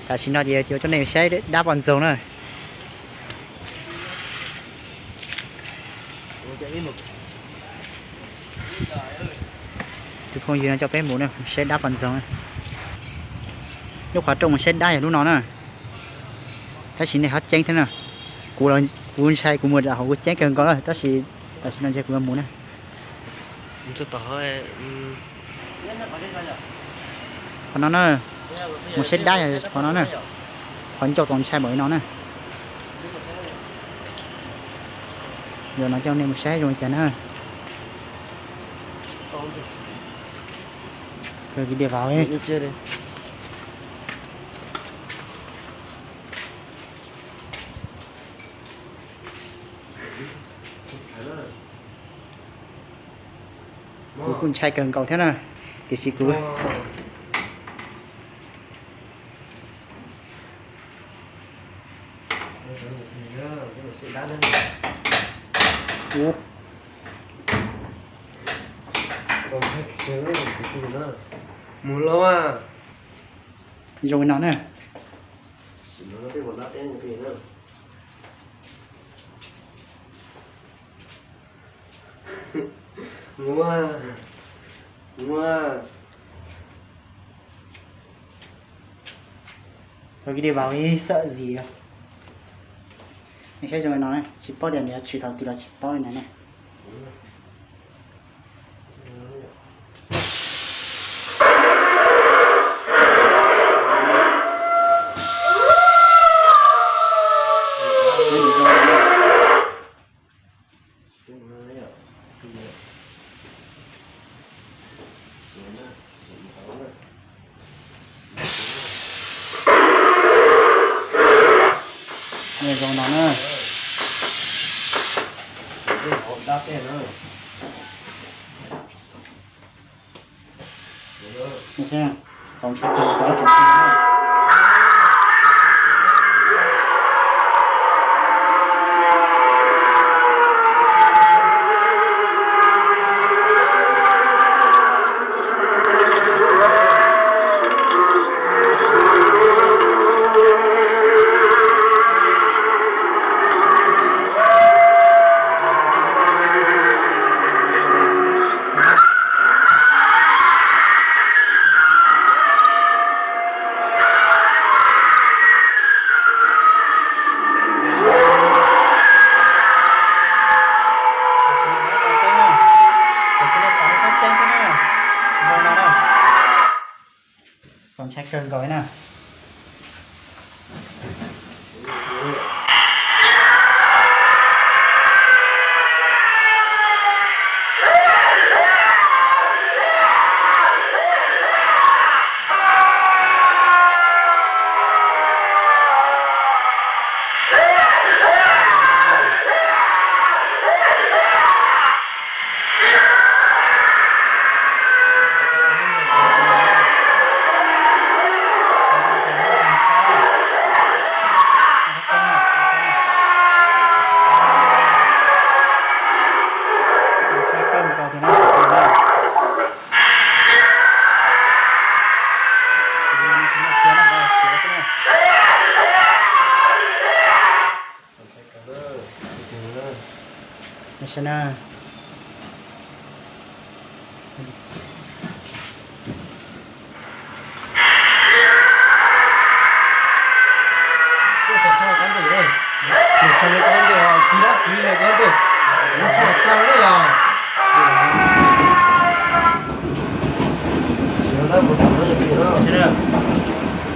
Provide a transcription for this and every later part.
Tam sim no ces yuav coj nej saib dab poj ntxoog na. Tus phooj ywg no coj peb mus na, saib dab poj ntxoog. Lub qhov rooj mus saib dab yog lub no na. Tab sis nej ho ceeb thiab na. Kuv, kuv ntshai kuv mus hauv kuv ceeb kawg nkaus na, tab sis tam sim no ntshai kuv yuav mus na. Qhov no na, mus saib dab yog qhov no na. Qhov ncauj txaus ntshai npaum li no na. Yog no coj nej mus saib zoo li cas na. Kawg kiag diam vauv. Kuv kuj ntshai kawg nkaus thiab na, tiam sis kuv mus los zoo li no na. Ua, ua. Thaum kis dij vauv ib xawm zis, nej saib zoo li no, tsis paub tias nws yuav tshwm thaum twg los tsis paub li na ne. Zoo no na. Txaus ntshai kawg nkaus. Txaus ntshai kawg nkaus na.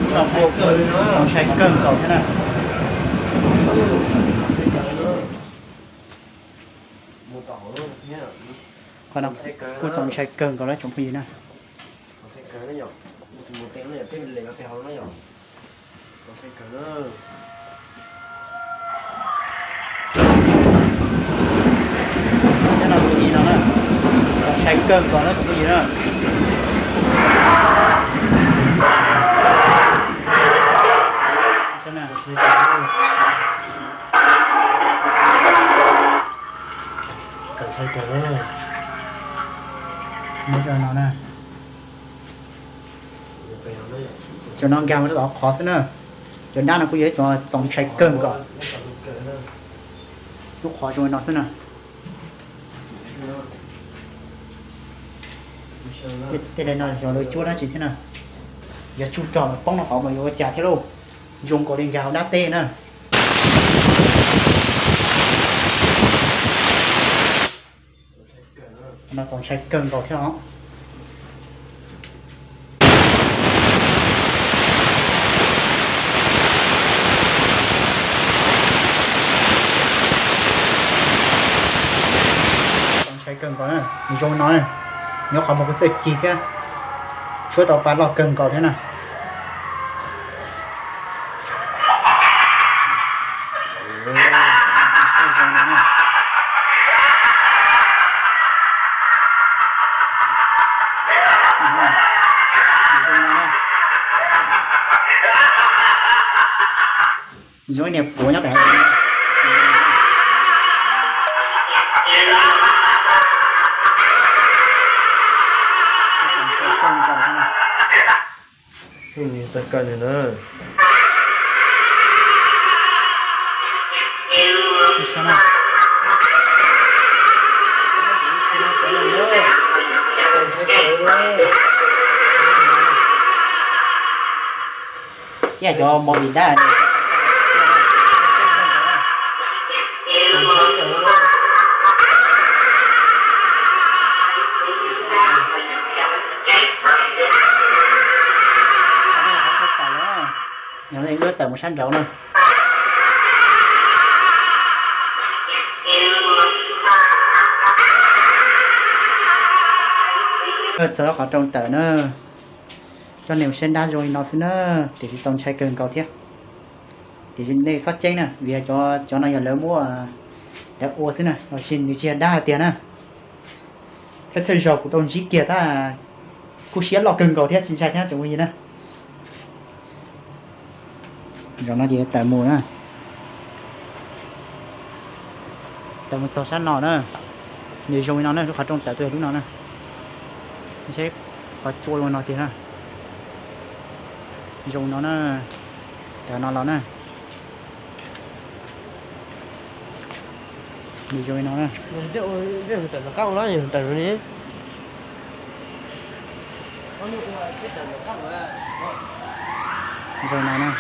Txaus ntshai kawg nkaus thiab na. Qhov no kuj txaus ntshai kawg nkaus na tsoom phooj ywg na. Txaus ntshai kawg nkaus na tsoom phooj ywg na. Txaus ntshai kawg na. Nyob zoo no na. Cov no nkag mus rau tom qhov xwb na. Cov dab no kuj yog ib cov txaus ntshai kawg nkaus. Lub qhov zoo li no xwb na. Tej daim no yog lawv cuab dab tsi thiab na? Yog tsuj rog mas poob rau hauv mas yuav ua cas thiab lauj? Zoo nkaus li nkag hauv dab teb na. No txaus ntshai kawg nkaus thiab os. Txaus ntshai kawg nkaus na, nws zoo no na, nyob qhov muag kuj txawj ci thiab, tshuab tau pa loj kawg nkaus thiab na. Zoo ib niag puav nyob pem. Txawj kawg nws na. Ib yam cov movie dab. Yog li wb tawm mus sab nraud na. Txog lub qhov rooj tawm na. Coj nej mus saib dab zoo li no xwb na, tiam sis txaus ntshai kawg nkaus thiab. Tiam sis nej txhob ceeb na, vim cov, cov no yog lawv muab, lawv ua xwb na, los sis nws tsis yog dab hais tiag na. Thawj thawj zaug kuv tau ntsib kiag tab kuj siab loj kawg nkaus thiab tsis ntshai thiab tsoom phooj ywg na. Zaum no ces tawm mus na, tawm mus txog sab no na. Nws zoo li no na, lub qhov rooj tawm tuaj yog lub no na. Saib qhov tsua zoo li no tiag na. Zoo li no na, tawm no los na. Nws zoo li no na. Zoo li no na.